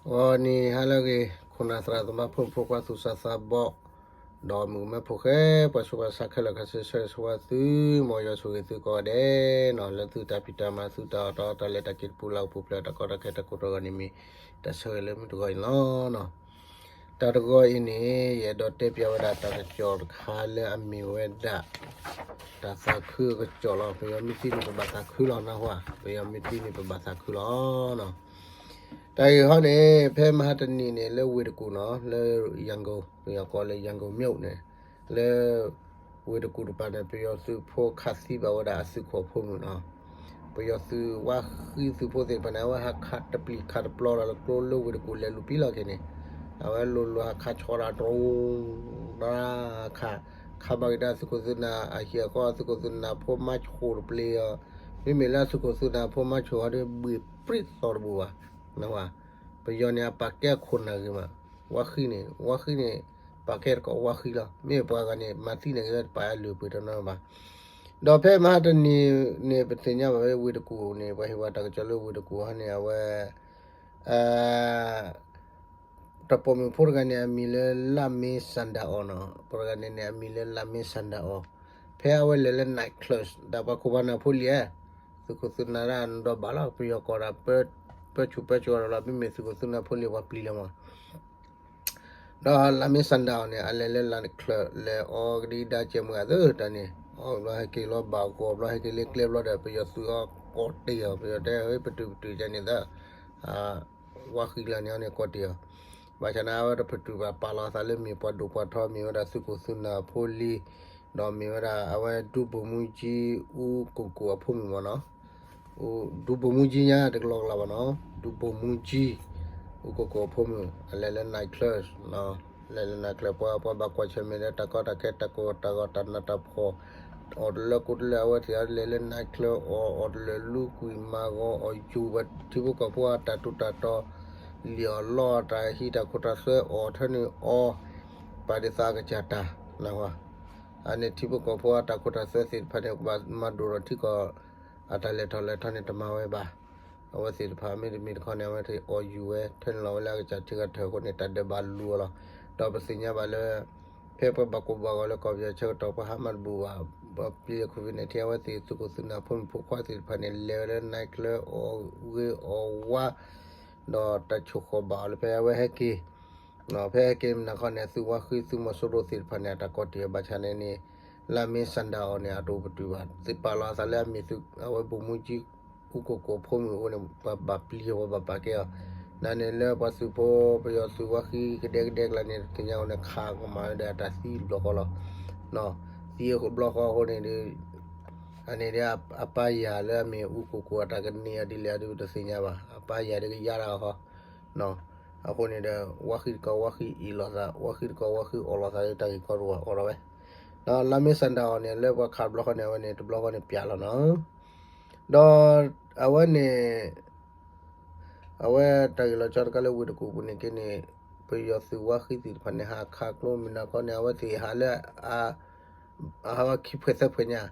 ဂီၤနံၤဟါလၢအဂ့ၤ ခိၣ်နၢ်သရၣ်သမါဖိမုၣ်ဖိခွါသူၣ်စၢ်သးဘီၣ် ဒီးမုၣ်ကမဲဖိဃဲ ပှၤဆူးပှၤဆါခဲလၢာ်ခဲဆ့ ဆၢဂ့ၤဆၢဝါသု မ်ယွၤဆိၣ်ဂ့ၤသုကိးဂၤဒဲးနီၤ လၢသုတၢ်ဖံးတၢ်မၤ သုတၢ်အီၣ်တၢ်အီ တၢ်လဲၤတၢ်က့ၤ တပူၤလၢ်ကပူၤဖျဲး တၢ်ကီတၢ်ခဲ တၢ်ကိၢ်တၢ်ဂီၤန့ၣ်မ့ၢ် တၢ်ဆၢဂ့ၤလၢမုၢ်တဂီၤအံၤလီၤနီၤ. တၢ်တဂီၤအံၤန့ၣ် ယအဲၣ်ဒိးတဲပျးဝဲဒၣ်တၢ်ကစီၣ်တခါလၢအမ့ၢ်ဝဲဒၣ် တၢ်သးခုအကစီၣ်လီၤ. ပယီၤမ့ၢ်သံန့ၣ် ပဘၣ်သးခုလီၤ နၢ်ဟူဧါ, ပယီၤမ့ၢ်သံန့ၣ် ပဘၣ်သးခုလီၤနီၤ. တၢ်ဂ့ၢ်ဟီန့ၣ် ဖဲမဟါတနံၤန့ၣ် လၢဝ့ၢ်တကူၣ်နီၤ လၢယၣ်ကိၣ် ပယီၤကိးလၢယၣ်ကိၣ်မၠိၣ်န့ၣ် လၢ ဝ့ၢ်တကူၣ်တပၤန့ၣ် ပယီၤသုးဖိခးသံဘၣ်ဝဲဒၣ်အသုးခိၣ်ဖိမုၣ်နီၤ. ပယီၤသုးဝါဃံသုးဖိသ့ၣ်တဖၣ်န့ၣ် အဝဲဟးခးတပျံၤခးတပျီဒီးလၢကျိလၢဝ့ၢ်တကူၣ်လဲၤလူၤပံလီၢ်ခံန့ၣ် အဝဲလိၤလိၤဟးခးဆီဒၣ်တရူ ဒၣ်ခး ခးဘၣ်က့ၤဒၣ်သုးခိၣ်သုးနၢ်အဟံၣ်အဃီ သုးခိၣ်သုးနၢ်ဖိမါဆိၣ်တပျ့ၤအီၤ, မ့မ့ၢ်လၢသုးခိၣ်သုးနၢ်ဖိမါဆိၣ်အီၤဒီး ဘှ့ၣ်ပြံၣ်သီတဘူၣ်ဘၣ်. ပယီၤန့ၣ် အပာ်ကဲအခိၣ်နၢ်ဂ့ၤမး, ဝါဃံန့ၣ် ဝါဃံန့ၣ် ပာ်ကဲတကိးဝါဃံလီၤ. မ့ၢ်ပှၤဂၤန့ၣ် မၤသံန့ၣ်ဂ့ၤ တပာ်အလုၢ်အပှ့ၤတနီၤဘၣ်. ဒီးဖဲမဟါတနံၤန့ၣ် ပသ့ၣ်ညါဘၣ်ဝဲဝ့ၢ်တကူၣ်န့ၣ် ပှၤဟ့ၣ်ဝဲတၢ်ကစီၣ်လၢဝ့ၢ်တကူၣ်ဟီန့ၣ် အဝဲ တၢ်ပိာ်မုၣ်ဖိတဂၤန့ၣ် အမံၤလၢလၢ်မ့စၣ်ဒၣ်အီၤနီၤ, ပှၤတဂၤန့ၣ်န့ၣ် အမံၤလၢလၢ်မ့စၣ်ဒၣ်အီၤ, ဖဲအဝဲလဲၤလၢ night club ဒီးပှၤခိၣ်ပှၤနၢ်ဖိလံၤဧါ, သုးခိၣ်သုးနၢ်ဒၣ်နဒီးဘၣ်လီၤ ပယီၤကိးဒၣ် ပၢဆူၣ်ပၢစိးဒီးလီၤ မ့မ့ၢ်သုးခိၣ်သုးနၢ်ဖိလံၤပှၤပျံၤလီၤမး ဒီးလၢ်မ့စၣ်ဒၣ်အီၤန့ၣ် အလဲၤလၢလၢ် club လဲၤအီကဒံကဒါကဲမုၢ်ဂၤသၢတၢ်န့ၣ် အီဘျီဟဲက့ၤလီၤဘၣ်ဂီၤဘျီဟဲက့ၤလၢကျဲဘျီဒီး ပယီၤသုးအီၤကိးတ့ၢ်အီၤ ပယီၤတဲဝဲပတုာ်ပတုာ်ကဲန့ၣ်သၢ ဝါဃံလၢန့ၣ်အီၤန့ၣ်ကိးတ့ၢ်အီၤ, ဘၣ်ဆၣ်န့ၣ် အဝဲတပတုာ်ဘၣ် ပာ်လီၤအသးလၢမ့ၢ်ပှၤဒိၣ်ပှၤထီ မ့ၢ်ဝဲဒၣ်သုးခိၣ်သုးနၢ်အဖိလံၤ, ဒီးမ့ၢ်ဝဲဒၣ်အဝဲဒူဘိၣ်မူကၠံ အူကိၣ်ကိၣ်အဖိမုၣ်မ့ၢ်နီၤ ဒူဘိၣ်မူကၠံညါတကလီကလီဘၣ်နီၤ ဒူဘိၣ်မူကၠံ အူကိၣ်ကိၣ်အဖိမုၣ် အလဲၤလၢ night club လဲၤလၢ night club ပှၤ ပှၤဘၣ်ကွၢ်ဆၢၣ်မဲာ်လၢတၢ်ကီတၢ်ခဲ တၢ်ကိၢ်တၢ်ဂီၤ တၢ်နးတၢ်ဖှီၣ် အီၣ်တလၢကိးတလၢ အဝဲသ့ၣ်အီၤလဲၤလၢ night club အီၣ် အီၣ်တလၢလူကွံာ်မၤဂီၤ အီၣ်ယူၤပှၤထံဖိကီၢ်ဖိအတၢ်ထူးတၢ်တီၤ လံၣ်အီၣ်လီအီၣ် တၢ်ဟံးတၢ်ခိၣ်တၢ်သွဲအီၣ်ထၢန့ၣ်အီၣ် ပာ်ဒ်သးကစၢ်တၢ် နၢ်ဟူဧါ အန့ၣ်ထံဖိကီၢ်ဖိအတၢ်ခိၣ်တၢ်သွဲသ့ၣ်တဖၣ်န့ၣ် ကဘၣ်မၤဒိၣ်ထီၣ်ထံကီၢ် အတၢ်လဲၤထီၣ်လဲၤထီန့ၣ် တမၤဝဲဘၣ်. အဝဲသ့ၣ်တဖၣ်မ့တမ့ၢ်တခီန့ၣ် အဝဲသ့ၣ်အီၣ်ယူၤဝဲ ထၢန့ၢ်လီၤဝဲလၢအကစၢ်ထံဂၤထၢၣ်အဃိန့ၣ် တၢ်ဒဲးဘးလူၤအီၤလီၤ. ဒီးပသ့ၣ်ညါဘၣ်လၢ ဖဲပှၤဘၣ်ကိၢ်ဘၣ်ဂီၤလၢကီၢ်ပယီၤဆၢကတီၢ် ပှၤဟးမၤတဘူၣ်ဘၣ် ပှၤပျံၤ covid nineteen အဝဲသ့ၣ်သုးခိၣ်သုးနၢ်ဖိမုၣ်ဖိခွါသ့ၣ်တဖၣ်န့ၣ် လဲၤဝဲလၢ night club အီၣ်ဂ့ၤအီၣ်ဝါ ဒီးတၢ်ဆိၣ်ဃီၣ်ဘၣ်အီၤလၢဖဲအဝဲဟဲက့ၤ ဖဲဟဲက့ၤမနုၤခီန့ၣ် သုးဝါဃံသုးမီၤစိရိၤသ့ၣ်တဖၣ်န့ၣ် အတၢ်ကိးတ့ၢ်အီၤဘၣ်ဆၣ်န့ၣ်န့ၣ် လၢမ့ၢ်စၣ်ဒၣ်အီၤန့ၣ် အတအိၣ်ပတုာ်ဘၣ် သ့ၣ်ပာ်လီၤအသးလၢအမ့ၢ်သုး အဝဲဘိၣ်မူကၠံ အူကိၣ်ကိၣ်ဖိမုၣ်အဃိန့ၣ် ပှၤဘၣ်ပျံၤအီၤ ပှၤဘၣ်ပာ်ကဲအီၤ နၤန့ၣ်လၢပှၤသုးဖိ ပယီၤသုးဝါဃံကဒဲကဒဲကလါန့ၣ် တသ့ၣ်ညါအဃိန့ၣ် ခးကမၤဝဲဒီးအတၢ်သံတဘျီဃီလီၤ. သံအဘျီဃီအဃိန့ၣ်ဒီး အန့ၣ်ဒီး အပၢ်ယၤလၢအမ့ၢ်အူကိၣ်ကိၣ်အတၢ်ကန့ၢ်အီၤဒ်လဲၣ်အီၤဒီး ပတသ့ၣ်ညါဘၣ် အပၢ်ယၤဒီးကယါတၢ်အီၤဃီ အဃိန့ၣ်ဒီး ဝါဃံတကိးဝါဃံအ့ၣ်လိာ်သး ဝါဃံတကိးဝါဃံအီၣ်လိာ်သးလၢတၢ်ဂ့ၢ်ကီတအိၣ်အီၣ်လီၤဝဲ ဒီးလၢမ့ၢ်စၣ်ဒၣ်အီၤန့ၣ် လၢပှၤခးတဘျီဃီန့ၣ် အဝဲန့ၣ် တဘျီဃီန့ၣ်ပျးလီၤနီၤ ဒီးအဝဲန့ၣ် အဝဲတၢ်ဂ့ၢ်လီၤဆီတခါလၢဝ့ၢ်တကူၣ်ပူၤန့ၣ်က့န့ၣ် ပယီၤသုးဝါဃံသ့ၣ်တဖၣ်န့ၣ် ဟးခးကျိမနုၤခီန့ၣ် အဝဲသ့ၣ်ဟးလၢ အဟးဝဲခံဖှဲးသၢဖှဲးညါ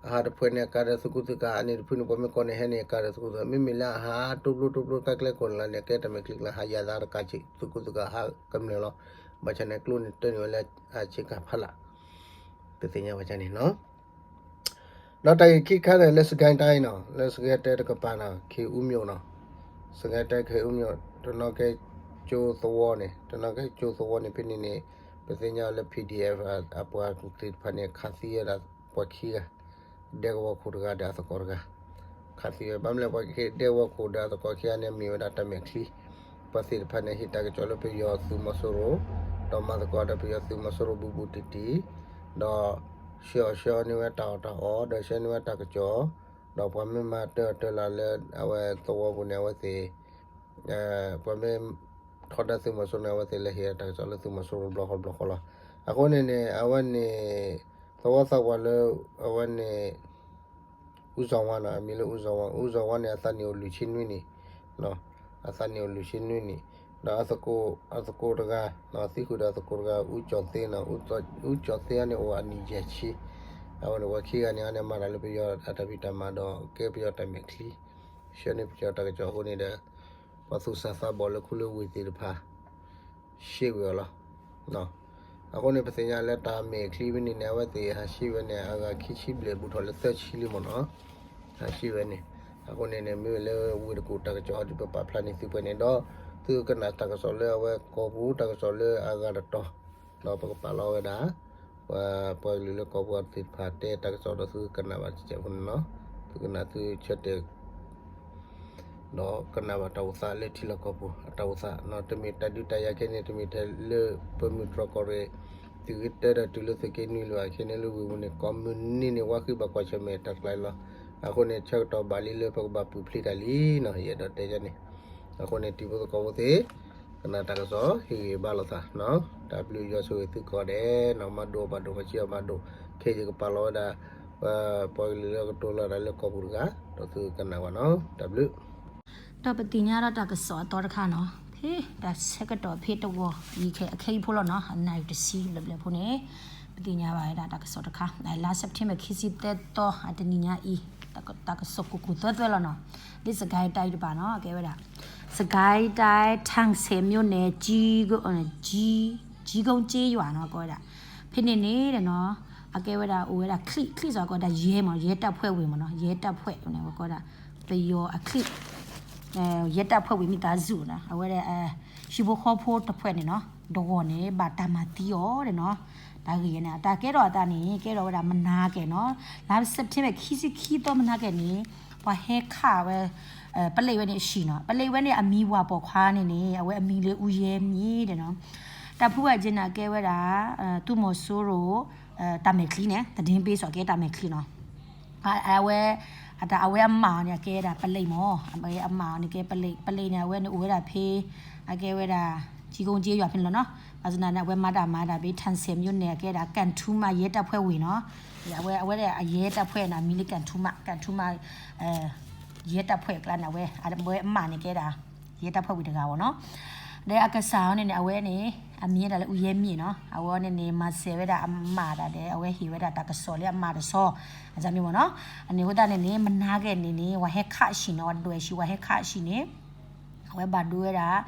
အဟးတဖှဲးန့ၣ် အကၤဒီးသုးကူသုးကၤ အန့ၣ်တဖုန့ၣ် ပှၤမ့ၢ်ကိးန့ၣ်ဟဲန့ၣ် အကၤဒီးသုးကူသုးကၤ မ့မ့ၢ်လၢအဟးတိပျိတိပျိတခါကျဲကိးနလါန့ၣ် ကဲတၢ်မဲာ်ချံကျါ ဟးယၤသးတကးဆံး သုးကူသုးကၤဟးကမျၢၢ်လီၤ. ဘၣ်ဆၣ်န့ၣ် ကျိန့ၣ်တၢန့ၢ်ဝဲလၢအဆ့ကၤဖးလး ပသ့ၣ်ညါဘၣ်န့ၣ်နီၤ ဒီးတၢ်ဂ့ၢ်ခံခါန့ၣ် လၢစကဲတဲနီၤ လၢစကဲတဲတကပၤနီၤ ခ့အူမျိာ်နီၤ စကဲတဲခ့အူမျိာ် တနီၤကဲ ကၠိသဝီန့ၣ် တနီၤကဲကၠိသဝီန့ၣ် ဖဲန့ၣ်န့ၣ် ပသ့ၣ်ညါလၢ PDF အပှၤသ့ၣ်တဖၣ်န့ၣ် ခးသံဝဲဒၣ်ပှၤခံဂၤ ဒဲကဝီၤခိၣ်တဂၤဒီးအသကိးတဂၤ ခးသံဝဲ ဘၣ်မနုၤလဲၣ် ပှၤဒဲကဝီၤခိၣ်ဒီးအသကိးခံဂၤန့ၣ် မ့ၢ်ဝဲဒၣ်တၢ်မဲာ်ချံ ပှၤသ့ၣ်တဖၣ်န့ၣ် ဟ့ၣ်တၢ်ကစီၣ်လၢပယီၤသုးမီၤစိရိၤ ဒီးမၤသကိးဒီးပယီၤသုးမီၤစိရိၤဘူးဘူးတံၢ်တံၢ် ဒီး ဆှၢအီၤဆှၢအီၤန့ၢ်ဝဲတၢ်အီၣ်တၢ်အီ ဒီးဆှၢန့ၢ်ဝဲတၢ်ကစီၣ် ဒီးပှၤမ့ၢ်မၤတၢၢ်တၢၢ်လၢ်လၢအဝဲသဝီပူၤန့ၣ် အဝဲသ့ၣ် ပှၤမ့ၢ်ထီဒါသုးမီၤစိရိၤန့ၣ် အဝဲသ့ၣ်လဲၤဟ့ၣ်တၢ်ကစီၣ်လၢသုးမီၤစိရိၤတဘျီဃီတဘျီဃီလီၤ. အဃိန့ၣ်န့ၣ် အဝဲန့ၣ် သဝီသးပှၢ်လၢ အဝဲန့ၣ် အူစီၤဝါနီၤ အမံၤလၢအူစီၤဝါ အူစီၤဝါန့ၣ် အသးနံၣ်အိၣ်လွံၢ်ဆံနွံနံၣ် အသးနံၣ်အိၣ်လွံၢ်ဆံနွံနံၣ် ဒီးအသကိးတဂၤ သံဃုာ်ဒီးအသကိးတဂၤ အူကၠီၣ်သ့နီၤ အူကၠီၣ်သ့အန့ၣ်အိၣ်အနံၣ်ယဲၢ်ဆံ အဝဲန့ၣ်ပှၤခံဂၤန့ၣ် အန့ၣ်မၤတၢ်လၢပယီၤအတၢ်ဖံးတၢ်မၤဒီးကဲပယီၤတၢ်မဲာ်ချံ ဆှၢန့ၢ်ပယီၤတၢ်ကစီၣ်အဃိန့ၣ်ဒီး ပှၤသူၣ်စၢ်သးဘီၣ်လၢခူလၢဝ့ၢ်သ့ၣ်တဖၣ် ရှဲဝဲအီၤလီၤ. အဃိန့ၣ် ပသ့ၣ်ညါလၢတၢ်မဲာ်ချံဖဲန့ၣ်န့ၣ် အဝဲသ့ၣ်ဟးရှဲဝဲန့ၣ် အဂၤခံဆံဘျဲၣ်ဘူးထီၣ်လၢသၢဆံလံမ့ၢ်နီၤ, ဟးရှဲဝဲန့ၣ်. အဃိန့ၣ်န့ၣ် မ့ၢ်ဝဲလၢဝ့ၢ်တကူၣ်တၢ်ကစီၣ်ဟီဒ်ပပာ်ဖျါန့ၢ်သုပှဲၤန့ၣ်ဒီး သုကနၣ်တၢ်ကစီၣ်လၢအဝဲကီၢ်ပူၤတၢ်ကစီၣ်လၢအဂၤတတီၤ ဒီးပကပာ်လီၤဝဲဒၣ် ပှၤ ပှၤကလုာ်လၢကီၢ်ပူၤသ့ၣ်တဖၣ်တဲတၢ်ကစီၣ်ဒီးသုကနၣ်ဘၣ်တစဲးဖိန့ၣ်နီၤ, သုကနၣ်သုဆၢတဲာ် ဒီးကနၣ်ဘၣ်တၢ်အိၣ်သးလၢထံလီၢ်ကီၢ်ပူၤအတၢ်အိၣ်သးနီၤ, တမ့ၢ်တၢ်ဒုးတၢ်ယၤခဲန့ၣ် တမ့ၢ်ထဲလၢပမုၢ်တြီၢ်ကီၢ်ရ့ၣ် သုးက့တၢဒီးတုၤလၢသုးက့နွံလၢၤဘၣ်ခဲန့ၣ် လၢဝ့ၢ်ပူၤန့ၣ် ကိးမုၢ်နံၤန့ၣ် ဝါဃံဘၣ်ကွၢ်ဆၢၣ်မဲာ်တၢ်ကျါလီၤ. အဃိန့ၣ် ဆၢကတီၢ်ဘၣ်လံလၢပကဘၣ်ပူၤဖျဲးတၢ်လံနီၤ, ယအဲၣ်ဒိးတဲယၤန့ၣ်. အဃိန့ၣ် တံၤဖိသကိးဖိသ့ၣ် ကနၣ်တၢ်ကစီၣ် ဟ့ၣ်ဂံၢ်ဘါလိာ်သးနီၤ, တၢ်ဘျုးယွၤဆိၣ်ဂ့ၤသုကိးဂၤဒဲးနီၤ, မၤဒိၣ်ဘၣ်ဒိၣ်မၤဆံးဘၣ်ဒိၣ်, ခဲအံၤယကပာ်လီၤဝဲဒၣ် ပှၤကလုာ်လၢကတိၤလီၤတၢ်လၢကီၢ်ပူၤတဂၤ ဒီးသုကနၣ်ဘၣ်နီၤ, တၢ်ဘျုး ဒီးပသ့ၣ်ညါဒီးတၢ်ကစီၣ်အသီတခါနီၤ, ဖဲတၢ်ဆၢကတီၢ်ဖဲတဝီၤအံၤခဲအံၤဖိလီၤနီၤ, အနၣ်ရံၣ်တဆံဘျဲၣ်ဘျဲၣ်ဖိန့ၣ် ပသ့ၣ်ညါဘၣ်ဝဲဒၣ်တၢ်ကစီၣ်တခါ, လါ September ခံဆံသၢသီ အတနံၤညါအံၤ တၢ်ကစီၣ်ကိၢ်ကိၢ်သွဲသွဲလီၤနီၤ, လၢစစ်ကိုင်းတိုင်းတပၤနီၤ, အကဲဝဲဒၣ် စစ်ကိုင်းတိုင်း ထန်းဆည်မြို့နယ် ကြီးကုန်း ကြီးကုန်း ကျေးရွာနီၤ, အကဲဝဲဒၣ် ဖဲန့ၣ်န့ၣ်နီၤ, အကဲဝဲဒၣ်အိၣ်ဝဲဒၣ်ချံၣ်, ချံၣ်စီၤကီးဒၣ်ယဲမ့ၢ် ရဲတပ်ဖွဲ့ဝင်မ့ၢ်နီၤ, ရဲတပ်ဖွဲ့န့ၣ် ဝဲကီးဒၣ် ပယီၤအချံၣ်, ရဲတပ်ဖွဲ့ဝင်မိသားစုနီၤ, အဝဲဒၣ် ဟံၣ်ဖိဃီဖိတဖုန့ၣ်နီၤ, တဂီၢ်န့ၣ် ဘၣ်တၢ်မၤသံအီၤဒီးနီၤ, တၢ်ဂ့ၢ်န့ၣ် တၢ်ကဲထီၣ်အသးန့ၣ် ကဲထီၣ်ဝဲဒၣ်မနၤကဲနီၤ, လါ September ခံဆံခံသီမနၤကဲန့ၣ် ပှၤဟဲခးဝဲ ပလံးဝဲန့ၣ်အဟံၣ်နီၤ, ပလံးဝဲန့ၣ်အမံၤပှၤပိာ်ခွါန့ၣ်န့ၣ် အဝဲအမံၤလၢ ဦးရဲမြင့် ဒီးနီၤ, တၢ်ဖုဝဲက့န့ၣ် အကဲဝဲဒၣ် သုးမီၤစိရိၤ တၢ်မဲာ်ချံန့ၣ် သတင်းပေး စီၤကဲတၢ်မဲာ်ချံနီၤ, အဝဲ အတၢ်အဝဲအမါအီၤန့ၣ် အကဲဒၣ်ပလံးမ့ၢ်, အဝဲအမါအီၤန့ၣ်ကဲပလံး, ပလံးန့ၣ် အဝဲန့ၣ်အိၣ်ဝဲဒၣ်ဖဲ အကဲဝဲဒၣ် ကြီးကုန်း ကျေးရွာ ဖဲန့ၣ်လီၤနီၤ, ဘၣ်ဆၣ်သနာ်န့ၣ် အဝဲမၤတၢ်မၤဒၣ်ဖဲ ထန်းဆည်မြို့နယ် အကဲဒၣ် ကံထူးမ ရဲတပ်ဖွဲ့ဝင်နီၤ, အဝဲ အဝဲဒၣ်အ ရဲတပ်ဖွဲ့ န့ၣ် အမံၤလၢ ကံထူးမ ကံထူးမ ရဲတပ်ဖွဲ့ အကျါန့ၣ် အဝဲ အဝဲအမါန့ၣ်ကဲဒၣ် ရဲတပ်ဖွဲ့ဝင်တဂၤအီၤနီၤ, ဒီးအကစၢ်အီၤန့ၣ်န့ၣ် အဝဲန့ၣ် အမံၤဒၣ်လၢ ဦးရဲမြင့် နီၤ, အဝဲန့ၣ်န့ၣ် မၤစၢၤဝဲဒၣ်အမါဒၣ်ဒီး အဝဲဟ့ၣ်ဝဲဒၣ်တၢ်ကစီၣ်လၢအမါတဆီ အမံၤမ့ၢ်နီၤ, အန့ၣ်အဃိသတးန့ၣ်န့ၣ် မနၤကဲန့ၣ်န့ၣ် ပှၤဟဲခးအဟံၣ်နီၤ, ပှၤဒွဲၣ်ဟံၣ် ပှၤဟဲခးအဟံၣ်န့ၣ် အဝဲဘၣ်ဒိဝဲဒၣ်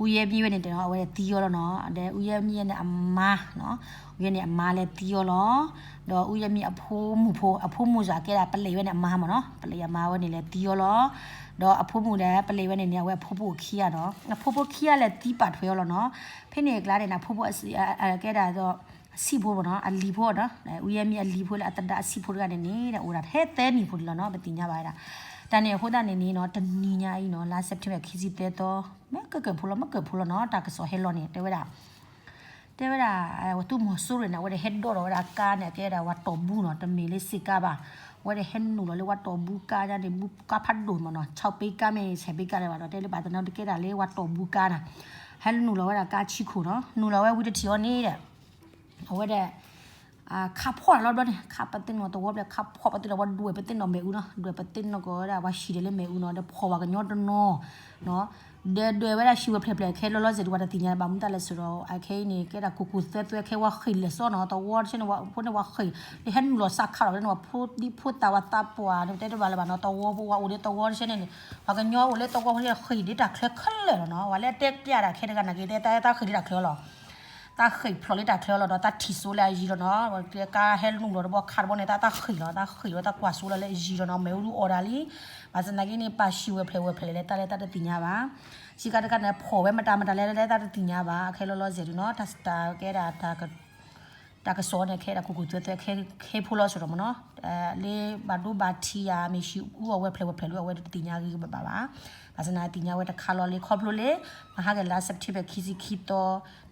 ဦးရဲမြင့် ဝဲန့ၣ်တနီၤ အဝဲသံအီၤလီၤနီၤ, ဒီး ဦးရဲမြင့် န့ၣ်အမါနီၤ, ဦးရဲမြင့် န့ၣ်အမါလဲၤသံအီၤလီၤ, ဒီး ဦးရဲမြင့် အဖိမုၣ်ဖိ အဖိမုၣ်စီၤအကဲဒၣ်ပလံးဝဲန့ၣ်အမါမ့ၢ်နီၤ, ပလံးအမါဝဲန့ၣ်လဲၤသံအီၤလီၤ, ဒီးအဖိမုၣ်ဒီးပလံးဝဲန့ၣ်န့ၣ် အဝဲအဖိဖိခံဂၤနီၤ, အဖိဖိခံဂၤလဲၤသံပာ်ထွဲအီၤလီၤနီၤ, ဖဲန့ၣ်အကျါန့ၣ် အဖိဖိ ကဲဒၣ်ဒီး အဆံးဖိမ့ၢ်နီၤ, အလံၤဖိနီၤ, ဦးရဲမြင့် အလံၤဖိလၢအသဒါအဆံးဖိတဂၤန့ၣ်န့ၣ် အိၣ်ဒၣ်ထဲသၢနံၣ်ဖိန့ၣ်လီၤနီၤ, ပသ့ၣ်ညါဘၣ်ဝဲဒၣ်, တၢ်န့ၣ်အဃိသတးန့ၣ်န့ၣ်နီၤ တနံၤညါအံၤနီၤ လါ September ခံဆံသၢသီ မ့ၢ်ကကၢၢ်ဖိလီၤ မ့ၢ်ကၢၢ်ဖိလီၤနီၤ, တၢ်ကစီၣ်ဟဲလီၤန့ၣ် တဲဝဲဒၣ် တဲဝဲဒၣ် သုးမီၤစိရိၤန့ၣ် အဝဲဒၣ်ဟဲဒိးထီၣ်ဝဲဒၣ်ကါန့ၣ် အကဲဒၣ်ဝဲတီၢ်ဘူးနီၤ, တမ့ၢ်လၢစ့ကါဘၣ်, အဝဲဒၣ်ဟဲနုာ်လီၤလၢဝဲတီၢ်ဘူးကါန့ၣ် ဘူးကါဖးဒိၣ်မ့ၢ်နီၤ, ဆီပိကါမ့ၢ် ဆဲးပိကါလဲၣ်ဘၣ်ဒီး တဲလၢဘၣ်သနာ်က့ တကဲဒၣ်လၢဝဲတီၢ်ဘူးကါနီၤ, ဟဲနုာ်လီၤဝဲဒၣ်ကါဆံခိၣ်နီၤ, နုာ်လီၤဝဲဝံၤတထံၣ်အီၤန့ၣ်ဒီး အဝဲဒၣ် ခးဖီၣ်တၢ်လီၤဘျီန့ၣ် ခးပသ့ၣ်နီၣ်သဝီဘျီ ခးဖီၣ်ပသ့ၣ်နီၣ် ပှၤဒွဲၣ်ပသ့ၣ်နီၣ်မ့ၣ်အူနီၤ, ဒွဲၣ်ပသ့ၣ်နီၣ်ကီးဝဲဒၣ် ပှၤဟံၣ်ဒၣ်လၢမ့ၣ်အူနီၤ, ဒီးဖီၣ်ပှၤကညီတနီၤ ဒီးဒွဲၣ်ဝဲဒၣ်ဟံၣ်ဝဲဖျဲၣ်ဖျဲၣ် ခဲလၢာ်လီၤစဲၤဒံး ပှၤတသ့ၣ်ညါဘၣ်မူတၢ်လဲၣ်စ့ၢ်ဒီး အခဲအံၤန့ၣ် ကဲဒၣ်ကူၣ်ကူၣ်သွဲသွဲ ခဲဝဲဃ့ၢ်လဲၤစီနီၤ, သဝီတဆဲန့ၣ် ဖိန့ၣ်ဝဲဃ့ၢ် လၢဟဲနုာ်လီၤစးခးလီၤန့ၣ် ပှၤဖိဒံဖိသၣ်ဝဲသးပှၢ်န့ၣ် တဲတဘၣ်လၢၤဘၣ်နီၤ, သဝီဖိဝဲအိၣ်လၢသဝီတဆဲန့ၣ်န့ၣ် ပှၤကညီအိၣ်လၢသဝီဖိန့ၣ် ဃ့ၢ်ဒၣ်တၢ်ချၢခဲလၢာ်လီၤနီၤ, ပှၤလၢတဲပျဲဒၣ်ခဲတဂၤနာ်က့ တဲတၢ်ဃ့ၢ်ဒၣ်တၢ်ချၢလီၤ တၢ်ဃ့ၢ်ဖျိးလၢတၢ်ချၢလီၤဒီး တၢ်ထံၣ်စိလၢအယံၤလီၤနီၤ, ကါဟဲနုာ်လီၤတဘျီခးတဘျီန့ၣ် တၢ်တၢ်ဃ့ၢ်လီၤ တၢ်ဃ့ၢ်လီၤ တၢ်ကွၢ်စိလီၤလၢအယံၤလီၤနီၤ, မ့ၣ်အူဒုးအီၣ်ဒၣ်လံ, ဘၣ်ဆၣ်သနာ်က့န့ၣ် ပှၤဟံၣ်ဝဲဖျဲၣ်ဝဲဖျဲၣ်လဲၣ် တၢ်လဲၣ်တၢ်တသ့ၣ်ညါဘၣ်, ဆ့ကၤတခါန့ၣ် ဖီၣ်ဝဲမတၤမတၤလဲၣ် တၢ်လဲၣ်တၢ်တသ့ၣ်ညါဘၣ်, ခဲလၢာ်လီၤစဲၤဒံးနီၤ, တၢ်ကဲဒၣ် တၢ်ကစီၣ်န့ၣ် ခဲဒၣ်ကူၣ်ကူၣ်သွဲသွဲ ခဲဖိလီၤစ့ၢ်ဒီးမ့ၢ်နီၤ, လၢဘၣ်ဒိဘၣ်ထံးဧါ မ့ၢ်ဟံၣ်အူအီၣ်ဝဲဖျဲၣ်ဝဲဖျဲၣ်လၢအဝဲတသ့ၣ်ညါဂ့ၤဂ့ၤဘၣ်ဘၣ်ဘၣ်, ဘၣ်ဆၣ်သနာ်က့သ့ၣ်ညါဝဲတခါလီၤလံ ခီဖျိလၢ မဟါက့ၤလါ September ခံဆံခံသီ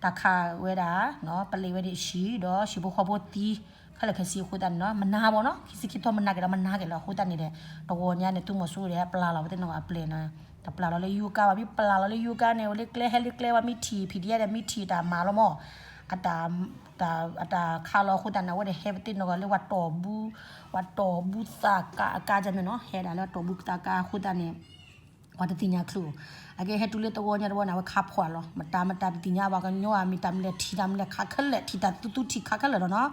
တၢ်ခးဝဲဒၣ် ပလံးဝဲဒၣ်အဟံၣ် ဒီးဟံၣ်ဖိဃီဖိသံ ခဲလၢာ်ခဲဆ့အဃိသတးန့ၣ်နီၤ မနၤဘၣ်နီၤ, ခံဆံခံသီမနၤက့ၤဒီးမနၤက့ၤလီၤ အဃိသတးန့ၣ်ဒီး တဂီၤညါန့ၣ် သုးမီၤစိရိၤဒီးဟဲပျၢ်လီၤပသ့ၣ်နီၣ်အပျဲၢ်နီၤ, တပျၢ်လီၤလၢယိၤကါဘၣ် မ့ၢ်ပျၢ်လီၤလၢယိၤကါန့ၣ် အိၣ်လၢကျဲဟဲလၢကျဲ ပှၤမ့ၢ်ထံၣ် PDF ဒီးမ့ၢ်ထံၣ်တၢ်မၤလီၤမး အတၢ်ခးလီၤအဃိသတးန့ၣ် အဝဲဒၣ်ဟဲပသ့ၣ်နီၣ်က့ၤလၢပှၤတီၢ်ဘူး ပှၤတီၢ်ဘူးသးကါအကါန့ၣ်နီၤ, ဟဲဒၣ်လၢတီၢ်ဘူးသးကါအဃိသတးန့ၣ် ပှၤတသ့ၣ်ညါချုး, အကဲဟဲတုၤလၢသဝီညါတဝီန့ၣ် အဝဲခးဖီၣ်လီၤ, မတၤမတၤတသ့ၣ်ညါဘၣ် ကညီအမံၤ တၢ်မလဲၣ်ထံၣ် တၢ်မလဲၣ်ခးခဲလၢာ် ထံၣ်တၢ်သူသူထံၣ်ခးခဲလၢာ်လီၤနီၤ,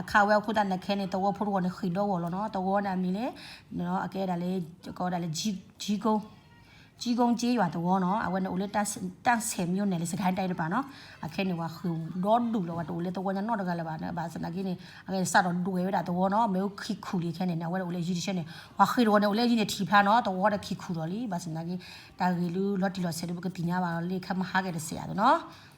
အခးဝဲအဃိသတးန့ၣ် ခဲန့ၣ် သဝီဖိတဝီန့ၣ် ဃ့ၢ်ဒီဂီၢ်လီၤနီၤ, သဝီန့ၣ်အမံၤလၢ အကဲဒၣ်လၢ ကီးဒၣ်လၢ ကြီးကုန်း ကံကီက့ယွၤသဝီနီၤ အဝဲန့ၣ်အိၣ်လၢ တၢ်ဆဲးမံၤန့ၣ် လၢစကဲတၢ်တပၤနီၤ အခဲန့ၣ် ပှၤဃ့ၢ်ဒီဒူၣ်လီၤ ပှၤတအိၣ်လၢသဝီညါနီတဂၤလၢၤဘၣ် ဘၣ်ဆၣ်သနာ်က့န့ၣ် အကစးထီၣ်ဒွဲၣ်ဝဲဒၣ်သဝီနီၤ မ့ၢ်ခံခူၣ်လံခဲန့ၣ် အဝဲဒၣ်အိၣ်လၢယံၤတဆၢန့ၣ် ပှၤဃ့ၢ်တဝီန့ၣ် အိၣ်လၢယံၤန့ၣ်ထံၣ်ဖျါနီၤ သဝီဒီးခံခူၣ်ဒီးလံ ဘၣ်ဆၣ်သနာ်က့ တၢ်ဂ့ၢ်လၢလီၤတံၢ်လီၤဆဲးဒီးပကသ့ၣ်ညါဘၣ်လီၤလၢခဲမဟါကဲတစဲးအသိးနီၤ